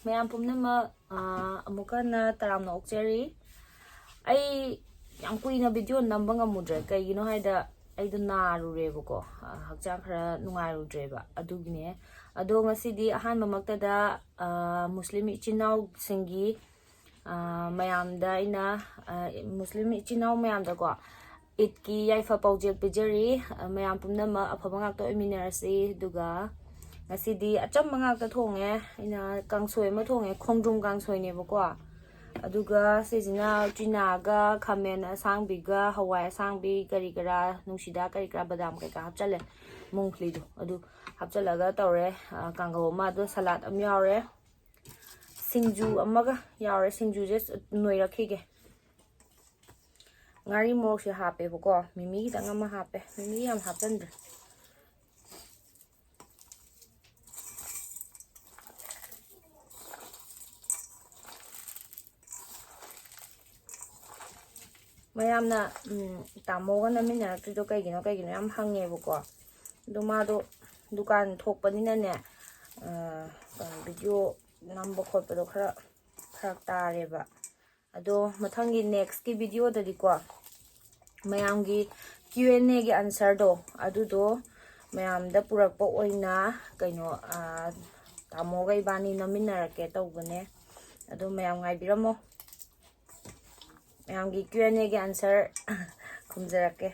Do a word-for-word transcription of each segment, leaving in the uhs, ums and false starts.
ꯃꯌꯥꯝ ꯄꯨꯝꯅꯃꯛ, ꯑꯥ, ꯑꯃꯨꯛꯀ ꯍꯟꯅ ꯇꯔꯥꯝꯅ ꯑꯣꯛꯆꯔꯤ꯫ ꯑꯩ ꯌꯥꯝ ꯀꯨꯏꯅ ꯚꯤꯗꯤꯑꯣ ꯅꯝꯕ ꯉꯝꯃꯨꯗ꯭ꯔꯦ꯫ ꯀꯩꯒꯤꯅꯣ ꯍꯥꯏꯗ, ꯑꯩꯗꯣ ꯅꯥꯔꯨꯔꯦꯕꯀꯣ, ꯑꯥ, ꯍꯛꯆꯥꯡ ꯈꯔ ꯅꯨꯡꯉꯥꯏꯔꯨꯗ꯭ꯔꯦꯕ, ꯑꯗꯨꯒꯤꯅꯦ꯫ ꯑꯗꯣ ꯉꯁꯤꯗꯤ ꯑꯍꯥꯟꯕꯃꯛꯇꯗ, ꯑꯥ, ꯃꯨꯁꯂꯤꯝ ꯏꯆꯤꯟ ꯏꯅꯥꯎꯁꯤꯡꯒꯤ, ꯑꯥ, ꯃꯌꯥꯝꯗ ꯑꯩꯅ, ꯑꯥ, ꯃꯨꯁꯂꯤꯝ ꯏꯆꯤꯟ ꯏꯅꯥꯎ ꯃꯌꯥꯝꯗꯀꯣ, ꯏꯗꯀꯤ ꯌꯥꯏꯐ ꯄꯥꯎꯖꯦꯜ ꯄꯤꯖꯔꯤ꯫ ꯃꯌꯥꯝ ꯄꯨꯝꯅꯃꯛ ꯑꯐꯕ ꯉꯥꯛꯇ ꯑꯣꯏꯃꯤꯟꯅꯔꯁꯤ꯫ ꯑꯗꯨꯒ ꯉꯁꯤꯗꯤ ꯑꯆꯝꯕ ꯉꯥꯛꯇ ꯊꯣꯡꯉꯦ꯫ ꯑꯩꯅ ꯀꯥꯡꯁꯣꯏ ꯑꯃ ꯊꯣꯡꯉꯦ, ꯈꯣꯡꯗ꯭ꯔꯨꯝ ꯀꯥꯡꯁꯣꯏꯅꯦꯕꯀꯣ꯫ ꯑꯗꯨꯒ ꯁꯤꯁꯤꯅ ꯎꯆꯤꯅꯥꯒ ꯈꯥꯃꯦꯟ ꯑꯁꯥꯡꯕꯤꯒ ꯍꯋꯥꯏ ꯑꯁꯥꯡꯕꯤ ꯀꯔꯤ ꯀꯔꯥ, ꯅꯨꯡꯁꯤꯗꯥꯛ ꯀꯔꯤ ꯀꯔꯥ, ꯕꯗꯥꯝ ꯀꯩꯀꯥ ꯍꯥꯞꯆꯜꯂꯦ, ꯃꯣꯡꯐ꯭ꯂꯤꯗꯣ ꯑꯗꯨ ꯍꯥꯞꯆꯜꯂꯒ ꯇꯧꯔꯦ꯫ ꯑ, ꯀꯥꯡꯒꯧ ꯑꯃ, ꯑꯗꯣ ꯁꯂꯥꯗ ꯑꯃ ꯌꯥꯎꯔꯦ, ꯁꯤꯡꯖꯨ ꯑꯃꯒ ꯌꯥꯎꯔꯦ꯫ ꯁꯤꯡꯖꯨꯁꯦ ꯅꯣꯏꯔꯛꯈꯤꯒꯦ꯫ ꯉꯥꯔꯤ ꯃꯣꯔꯣꯛꯁꯦ ꯍꯥꯞꯄꯦꯕꯀꯣ, ꯃꯤꯃꯤ ꯈꯤꯇꯪ ꯑꯃ ꯍꯥꯞꯄꯦ, ꯃꯤꯃꯤ ꯌꯥꯝ ꯍꯥꯞꯆꯟꯗ꯭ꯔꯦ꯫ ꯃꯌꯥꯝꯅ, ꯎꯝ, ꯇꯥꯃꯣꯒ ꯅꯝꯃꯤꯟꯅꯔꯛꯇ꯭ꯔꯤꯗꯣ ꯀꯩꯒꯤꯅꯣ, ꯀꯩꯒꯤꯅꯣ ꯌꯥꯝ ꯍꯪꯉꯦꯕꯀꯣ꯫ ꯑꯗꯣ ꯃꯥꯗꯣ ꯗꯨꯀꯥꯟ ꯊꯣꯛꯄꯅꯤꯅꯅꯦ, ꯑ, ꯀꯩꯅꯣ, ꯚꯤꯗꯤꯑꯣ ꯅꯝꯕ ꯈꯣꯠꯄꯗꯣ ꯈꯔ ꯐꯔꯛ ꯇꯥꯔꯦꯕ꯫ ꯑꯗꯣ ꯃꯊꯪꯒꯤ ꯅꯦꯛꯁꯀꯤ ꯚꯤꯗꯤꯑꯣꯗꯗꯤꯀꯣ, ꯃꯌꯥꯝꯒꯤ Q and Aꯒꯤ answerꯗꯣ, ꯑꯗꯨꯗꯣ ꯃꯌꯥꯝꯗ ꯄꯨꯔꯛꯄ ꯑꯣꯏꯅ, ꯀꯩꯅꯣ, ꯑ, ꯇꯥꯃꯣꯒ ꯏꯕꯥꯅꯤ ꯅꯝꯃꯤꯟꯅꯔꯛꯀꯦ ꯇꯧꯕꯅꯦ꯫ ꯑꯗꯣ ꯃꯌꯥꯝ ꯉꯥꯏꯕꯤꯔꯝꯃꯣ꯫ ꯃꯌꯥꯝꯒꯤ Q and Aꯒꯤ answer ꯈꯨꯝꯖꯔꯛꯀꯦ꯫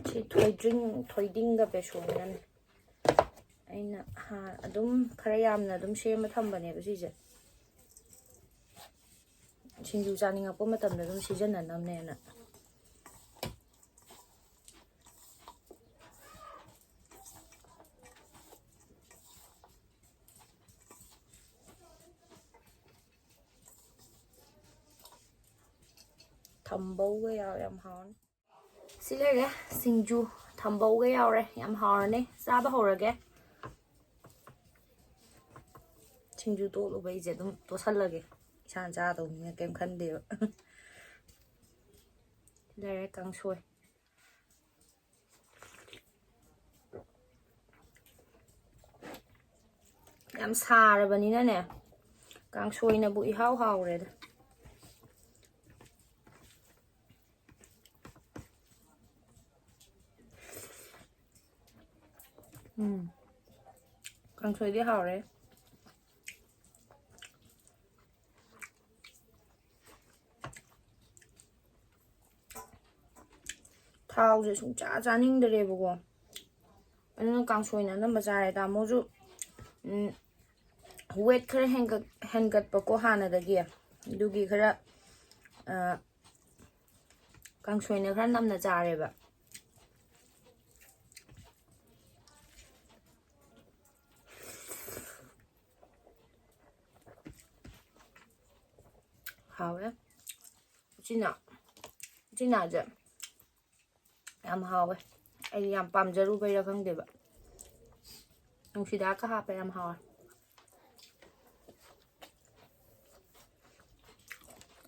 ꯁꯤ ꯊꯣꯏꯗ꯭ꯔꯤꯡ, ꯊꯣꯏꯗꯤꯡꯒ ꯕꯦꯁꯣꯟꯒꯅꯤ꯫ ꯑꯩꯅ ꯍꯥ-, ꯑꯗꯨꯝ ꯈꯔ ꯌꯥꯝꯅ ꯑꯗꯨꯝ ꯁꯦꯝꯃ ꯊꯝꯕꯅꯦꯕ ꯁꯤꯁꯦ, ꯁꯤꯡꯖꯨ ꯆꯥꯅꯤꯡꯉꯛꯄ ꯃꯇꯝꯗ ꯑꯗꯨꯝ ꯁꯤꯖꯤꯟꯅꯅꯕꯅꯦꯅ꯫ ꯊꯝꯕꯧꯒ ꯌꯥꯎꯔꯦ, ꯌꯥꯝ ꯍꯥꯎꯔꯅꯤ꯫ ꯁꯤ ꯂꯩꯔꯦ, ꯁꯤꯡꯖꯨ ꯊꯝꯕꯧꯒ ꯌꯥꯎꯔꯦ, ꯌꯥꯝ ꯍꯥꯎꯔꯅꯤ꯫ ꯆꯥꯕ ꯍꯧꯔꯒꯦ꯫ ꯁꯤꯡꯖꯨ ꯇꯣꯠꯂꯨꯕ ꯑꯩꯁꯦ ꯑꯗꯨꯝ ꯇꯣꯠꯁꯜꯂꯒꯦ, ꯏꯁꯥꯅ ꯆꯥꯗꯧꯅꯤꯅ ꯀꯩꯝ ꯈꯟꯗꯦꯕ꯫ ꯂꯩꯔꯦ ꯀꯥꯡꯁꯣꯏ꯫ ꯌꯥꯝ ꯁꯥꯔꯕꯅꯤꯅꯅꯦ, ꯀꯥꯡꯁꯣꯏꯅꯕꯨ ꯏꯍꯥꯎ ꯍꯥꯎꯔꯦꯗ꯫ ꯎꯝ, ꯀꯥꯡꯁꯣꯏꯗꯤ ꯍꯥꯎꯔꯦ꯫ ꯊꯥꯎꯁꯦ ꯁꯨꯡꯆꯥ ꯆꯥꯅꯤꯡꯗ꯭ꯔꯦꯕꯀꯣ, ꯑꯗꯨꯅ ꯀꯥꯡꯁꯣꯏꯅ ꯑꯅꯝꯕ ꯆꯥꯔꯦ꯫ ꯇꯥꯃꯣꯁꯨ, ꯎꯝ, weight ꯈꯔ ꯍꯦꯟꯒꯠ-, ꯍꯦꯟꯒꯠꯄꯀꯣ ꯍꯥꯟꯅꯗꯒꯤ, ꯑꯗꯨꯒꯤ ꯈꯔ, ꯑ, ꯀꯥꯡꯁꯣꯏꯅ ꯈꯔ ꯅꯝꯅ ꯆꯥꯔꯦꯕ꯫ ꯍꯥꯎꯋꯦ꯫ ꯎꯆꯤꯅꯥ, ꯎꯆꯤꯅꯥꯁꯦ ꯌꯥꯝ ꯍꯥꯎꯋꯦ꯫ ꯑꯩꯗꯤ ꯌꯥꯝ ꯄꯥꯝꯖꯔꯨꯕꯩꯔꯥ ꯈꯪꯗꯦꯕ, ꯅꯨꯡꯁꯤꯗꯥꯛꯀ ꯍꯥꯞꯄꯦ, ꯌꯥꯝ ꯍꯥꯎꯋꯦ꯫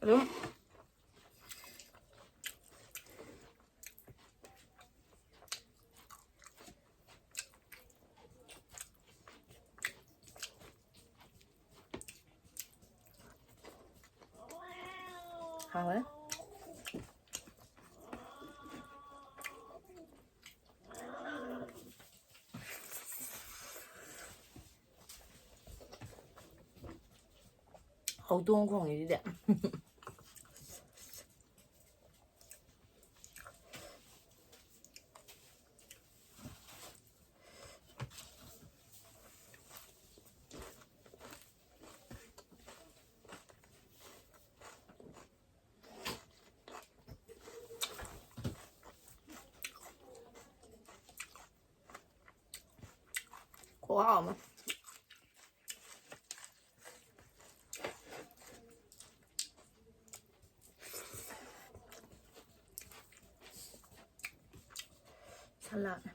ꯑꯗꯨꯝ ꯍꯥꯎꯋꯦ꯫ ꯍꯧꯗꯣꯡ ꯈꯣꯡꯉꯤꯁꯤꯗꯤ꯫ ꯈꯨꯍꯥꯎ ꯑꯃ꯫ ꯁꯂꯥꯠꯅꯦ꯫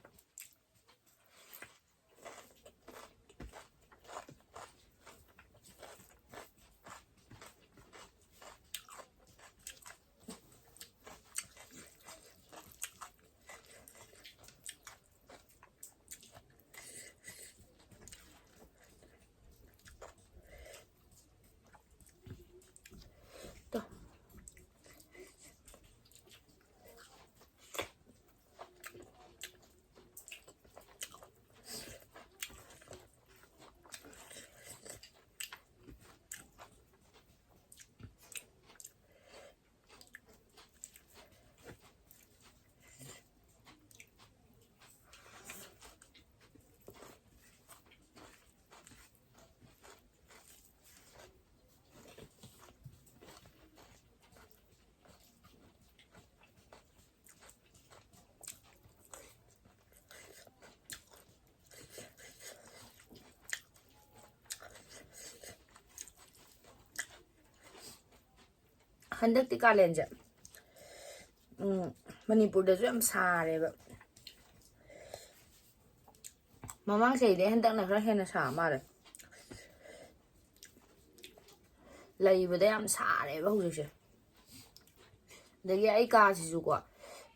ꯍꯟꯗꯛꯇꯤ ꯀꯥꯂꯦꯟꯁꯦ, ꯎꯝ, ꯃꯅꯤꯄꯨꯔꯗꯁꯨ ꯌꯥꯝ ꯁꯥꯔꯦꯕ꯫ ꯃꯃꯥꯡ ꯆꯍꯤꯗꯩ ꯍꯟꯗꯛꯅ ꯈꯔ ꯍꯦꯟꯅ ꯁꯥ ꯃꯥꯜꯂꯦ꯫ ꯂꯩꯕꯗ ꯌꯥꯝ ꯁꯥꯔꯦꯕ ꯍꯧꯖꯤꯛꯁꯦ꯫ ꯑꯗꯒꯤ ꯑꯩ ꯀꯥꯁꯤꯁꯨꯀꯣ,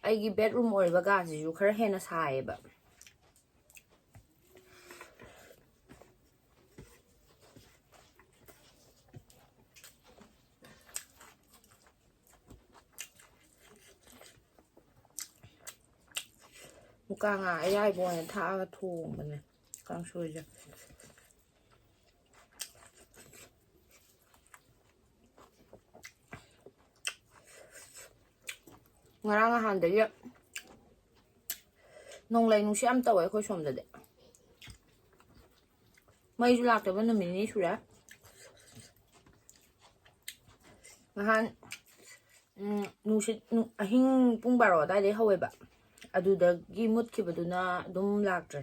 ꯑꯩꯒꯤ ꯕꯦꯠꯔꯨꯝ ꯑꯣꯏꯔꯤꯕ ꯀꯥꯁꯤꯁꯨ ꯈꯔ ꯍꯦꯟꯅ ꯁꯥꯏꯌꯦꯕ꯫ ꯃꯨꯀꯥ ꯉꯥ ꯑꯌꯥꯏꯕ ꯑꯣꯏꯅ ꯊꯥꯛꯑꯒ ꯊꯣꯡꯕꯅꯦ ꯀꯥꯡꯁꯣꯏꯁꯦ꯫ ꯉꯔꯥꯡ ꯅꯍꯥꯟꯗꯒꯤ ꯅꯣꯡꯂꯩ ꯅꯨꯡꯁꯤꯠ ꯌꯥꯝ ꯇꯧꯋꯦ ꯑꯩꯈꯣꯏ ꯁꯣꯝꯗꯗꯤ꯫ ꯃꯩꯁꯨ ꯂꯥꯛꯇꯕ ꯅꯨꯃꯤꯠ ꯅꯤꯅꯤ ꯁꯨꯔꯦ꯫ ꯅꯍꯥꯟ, ꯎꯝ, ꯅꯨꯡꯁꯤꯠ, ꯅꯨ-, ꯑꯍꯤꯡ ꯄꯨꯡ ꯕꯥꯔꯣ ꯑꯗꯨꯋꯥꯏꯗꯩ ꯍꯧꯋꯦꯕ꯫ ꯑꯗꯨꯗꯒꯤ ꯃꯨꯠꯈꯤꯕꯗꯨꯅ ꯑꯗꯨꯝ ꯂꯥꯛꯇ꯭ꯔꯦ꯫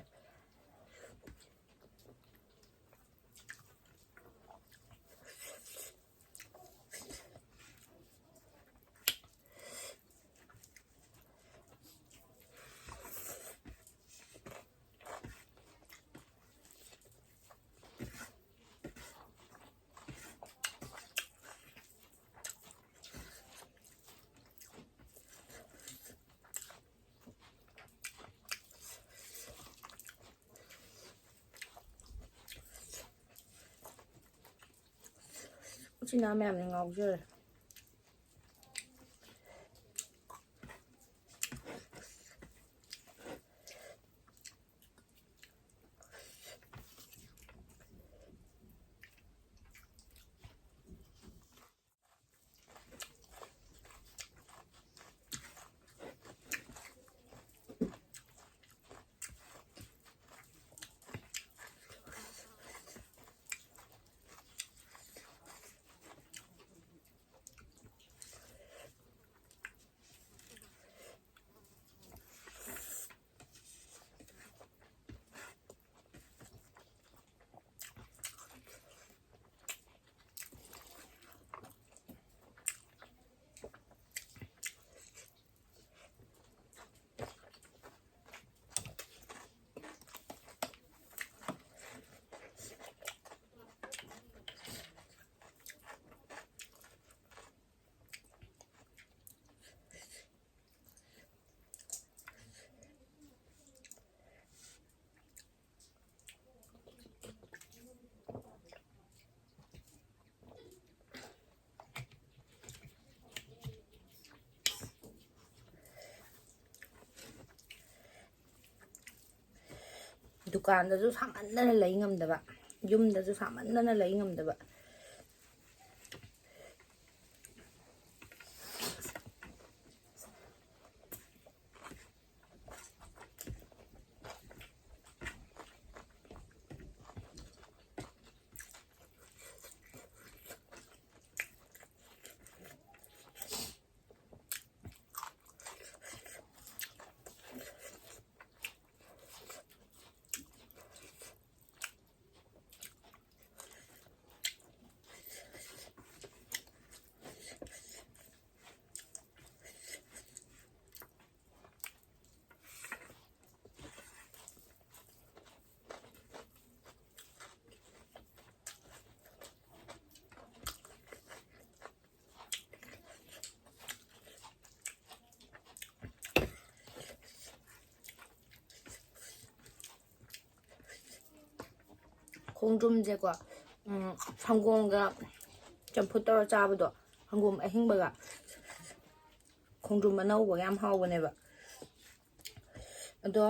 ꯎꯆꯤꯅꯥ ꯃꯌꯥꯝꯅ ꯉꯥꯎꯖꯔꯦ꯫ ꯗꯨꯀꯥꯟꯗꯁꯨ ꯁꯥꯃꯟꯗꯅ ꯂꯩ ꯉꯝꯗꯕ, ꯌꯨꯝꯗꯁꯨ ꯁꯥꯃꯟꯗꯅ ꯂꯩ ꯉꯝꯗꯕ꯫ ꯈꯣꯡꯗ꯭ꯔꯨꯝꯁꯦꯀꯣ, ꯎꯝ, ꯁꯪꯒꯣꯝꯒ ꯆꯝꯐꯨꯠ ꯇꯧꯔ ꯆꯥꯕꯗꯣ, ꯁꯪꯒꯣꯝ ꯑꯍꯤꯡꯕꯒ ꯈꯣꯡꯗ꯭ꯔꯨꯝ ꯑꯅꯧꯕꯒ ꯌꯥꯝ ꯍꯥꯎꯕꯅꯦꯕ꯫ ꯑꯗꯣ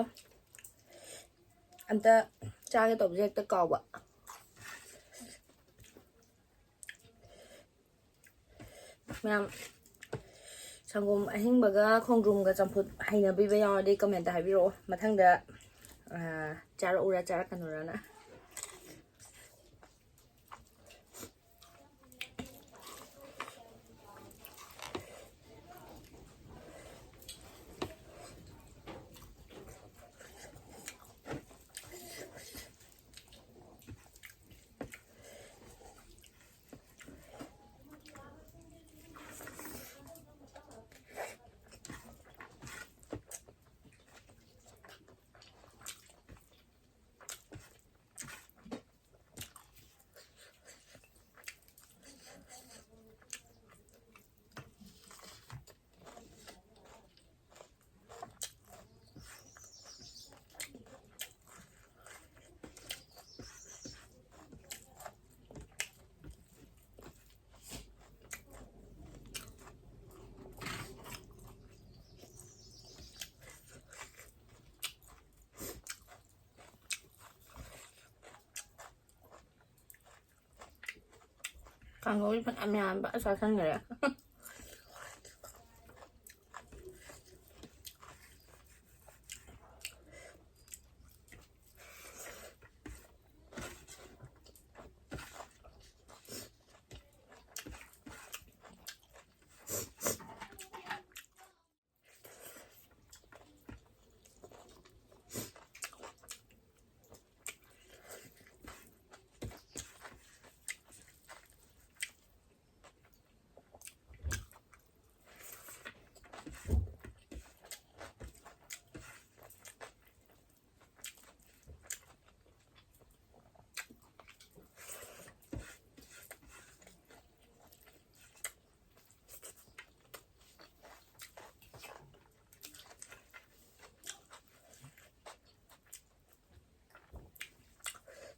ꯑꯝꯇ ꯆꯥꯒꯦ ꯇꯧꯕꯁꯦ ꯍꯦꯛꯇ ꯀꯥꯎꯕ꯫ ꯃꯌꯥꯝ, ꯁꯪꯒꯣꯝ ꯑꯍꯤꯡꯕꯒ ꯈꯣꯡꯗ꯭ꯔꯨꯝꯒ ꯆꯝꯐꯨꯠ ꯍꯩꯅꯕꯤꯕ ꯌꯥꯎꯔꯗꯤ comment ꯍꯥꯏꯕꯤꯔꯛꯑꯣ꯫ ꯃꯊꯪꯗ, ꯑ, ꯆꯥꯔꯛꯎꯔꯥ ꯆꯥꯔꯛꯀꯅꯨꯔꯥꯅ꯫ ꯀꯥꯡꯍꯧꯁꯦ ꯐꯅꯌꯥꯝ ꯌꯥꯝꯕ ꯆꯥꯁꯟꯈ꯭ꯔꯦ꯫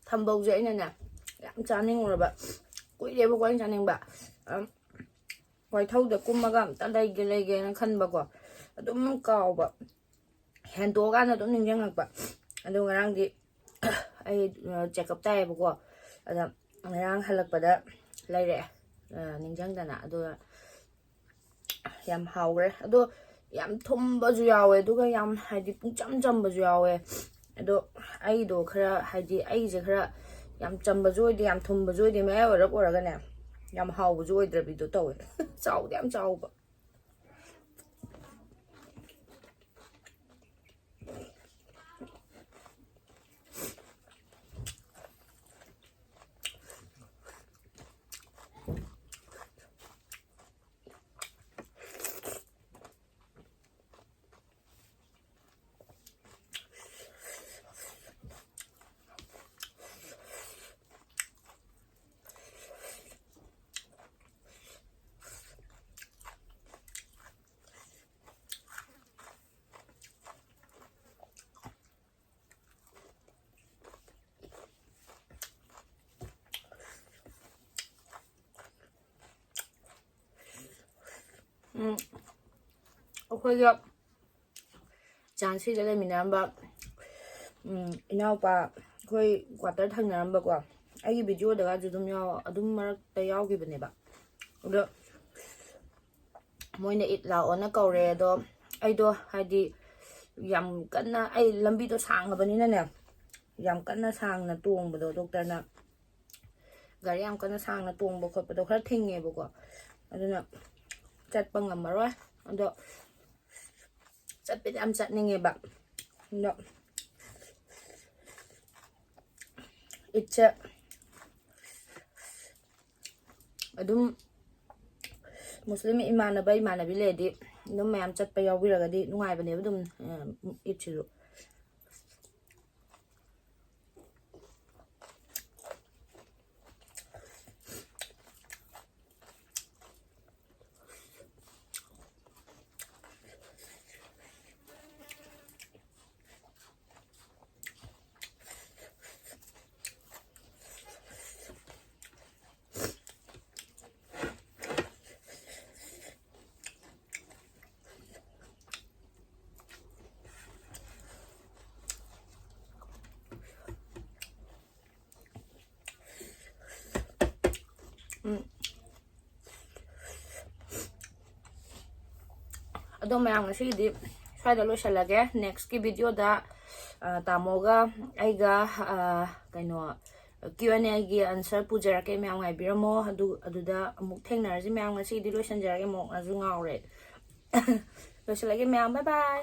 ꯊꯝꯕꯧꯁꯦ ꯑꯩꯅꯅꯦ ꯌꯥꯝ ꯆꯥꯅꯤꯡꯉꯨꯔꯕ, ꯀꯨꯏꯔꯦꯕꯀꯣ ꯑꯩꯅ ꯆꯥꯅꯤꯡꯕ꯫ ꯑꯝ, ꯋꯥꯏꯊꯧꯗ ꯀꯨꯝꯃꯒ ꯑꯝꯇ ꯂꯩꯒꯦ ꯂꯩꯒꯦꯅ ꯈꯟꯕꯀꯣ, ꯑꯗꯨꯝ ꯀꯥꯎꯕ, ꯍꯦꯟꯇꯣꯛꯑꯀꯥꯟꯗ ꯑꯗꯨꯝ ꯅꯤꯡꯁꯤꯡꯉꯛꯄ꯫ ꯑꯗꯣ ꯉꯔꯥꯡꯗꯤ ꯑꯩ ꯆꯦꯛꯀꯞ ꯇꯥꯏꯌꯦꯕꯀꯣ, ꯑꯗ ꯉꯔꯥꯡ ꯍꯜꯂꯛꯄꯗ ꯂꯩꯔꯛꯑꯦ, ꯑ, ꯅꯤꯡꯁꯤꯡꯗꯅ꯫ ꯑꯗꯨꯒ ꯌꯥꯝ ꯍꯥꯎꯈ꯭ꯔꯦ꯫ ꯑꯗꯣ ꯌꯥꯝ ꯊꯨꯝꯕꯁꯨ ꯌꯥꯎꯋꯦ, ꯑꯗꯨꯒ ꯌꯥꯝ, ꯍꯥꯏꯗꯤ, ꯄꯨꯡꯆꯝ ꯆꯝꯕꯁꯨ ꯌꯥꯎꯋꯦ꯫ ꯑꯗꯣ ꯑꯩꯗꯣ ꯈꯔ, ꯍꯥꯏꯗꯤ, ꯑꯩꯁꯦ ꯈꯔ ꯌꯥꯝ ꯆꯝꯕꯁꯨ ꯑꯣꯏꯗꯦ, ꯌꯥꯝ ꯊꯨꯝꯕꯁꯨ ꯑꯣꯏꯗꯦ, ꯃꯌꯥꯏ ꯑꯣꯏꯔꯞ ꯑꯣꯏꯔꯒꯅꯦ, ꯌꯥꯝ ꯍꯥꯎꯕꯁꯨ ꯑꯣꯏꯗ꯭ꯔꯕꯤꯗꯣ ꯇꯧꯋꯦ꯫ ꯆꯥꯎꯗꯤ ꯌꯥꯝ ꯆꯥꯎꯕ꯫ ꯎꯝ, ꯑꯩꯈꯣꯏꯒ ꯖꯥꯟꯁꯤꯗ ꯂꯩꯃꯤꯟꯅꯔꯝꯕ, ꯎꯝ, ꯏꯅꯥꯎꯄꯥ, ꯑꯩꯈꯣꯏ ꯀ꯭ꯋꯥꯇꯔ ꯊꯪꯅꯔꯝꯕꯀꯣ, ꯑꯩꯒꯤ ꯚꯤꯗꯤꯑꯣꯗꯒꯁꯨ ꯑꯗꯨꯝ ꯌꯥꯎ ꯑꯗꯨꯝ ꯃꯔꯛꯇ ꯌꯥꯎꯈꯤꯕꯅꯦꯕ꯫ ꯑꯗꯣ ꯃꯣꯏꯅ ꯏꯠ ꯂꯥꯛꯑꯣꯅ ꯀꯧꯔꯦ꯫ ꯑꯗꯣ ꯑꯩꯗꯣ ꯍꯥꯏꯗꯤ ꯌꯥꯝ ꯀꯟꯅ, ꯑꯩ ꯂꯝꯕꯤꯗꯣ ꯁꯥꯡꯉꯕꯅꯤꯅꯅꯦ, ꯌꯥꯝ ꯀꯟꯅ ꯁꯥꯡꯅ ꯇꯣꯡꯕꯗꯣ, ꯗꯣꯛꯇꯔꯅ ꯒꯥꯔꯤ ꯌꯥꯝ ꯀꯟꯅ ꯁꯥꯡꯅ ꯇꯣꯡꯕ ꯈꯣꯠꯄꯗꯣ ꯈꯔ ꯊꯤꯡꯉꯦꯕꯀꯣ꯫ ꯑꯗꯨꯅ ꯆꯠꯄ ꯉꯝꯃꯔꯣꯏ꯫ ꯑꯗꯣ ꯆꯠꯄꯗꯤ ꯌꯥꯝ ꯆꯠꯅꯤꯡꯉꯦꯕ꯫ ꯑꯗꯣ ꯏꯠꯁꯦ ꯑꯗꯨꯝ ꯃꯨꯁꯂꯤꯝ ꯏꯃꯥꯟꯅꯕ ꯏꯃꯥꯟꯅꯕꯤ ꯂꯩꯔꯗꯤ ꯑꯗꯨꯝ ꯃꯌꯥꯝ ꯆꯠꯄ ꯌꯥꯎꯕꯤꯔꯒꯗꯤ ꯅꯨꯡꯉꯥꯏꯕꯅꯦꯕ ꯑꯗꯨꯝ, ꯑ, ꯏꯠꯁꯤꯁꯨ꯫ ꯎꯝ꯫ ꯑꯗꯣ ꯃꯌꯥꯝ, ꯉꯁꯤꯒꯤꯗꯤ ꯁ꯭ꯋꯥꯏꯗ ꯂꯣꯏꯁꯤꯜꯂꯒꯦ꯫ ꯅꯦꯛꯁꯀꯤ ꯚꯤꯗꯤꯑꯣꯗ, ꯑ, ꯇꯥꯃꯣꯒ ꯑꯩꯒ, ꯑ, ꯀꯩꯅꯣ, ꯀ꯭ꯌꯨ ꯑꯦꯟ ꯑꯦꯒꯤ ꯑꯟꯁꯔ ꯄꯨꯖꯔꯛꯀꯦ꯫ ꯃꯌꯥꯝ ꯉꯥꯏꯕꯤꯔꯝꯃꯣ꯫ ꯑꯗꯨ, ꯑꯗꯨꯗ ꯑꯃꯨꯛ ꯊꯦꯡꯅꯔꯁꯤ ꯃꯌꯥꯝ꯫ ꯉꯁꯤꯒꯤꯗꯤ ꯂꯣꯏꯁꯤꯟꯖꯔꯒꯦ꯫ ꯃꯣꯛꯅꯁꯨ ꯉꯥꯎꯔꯦ꯫ ꯂꯣꯏꯁꯤꯜꯂꯒꯦ ꯃꯌꯥꯝ꯫ ꯕꯥꯏ ꯕꯥꯏ꯫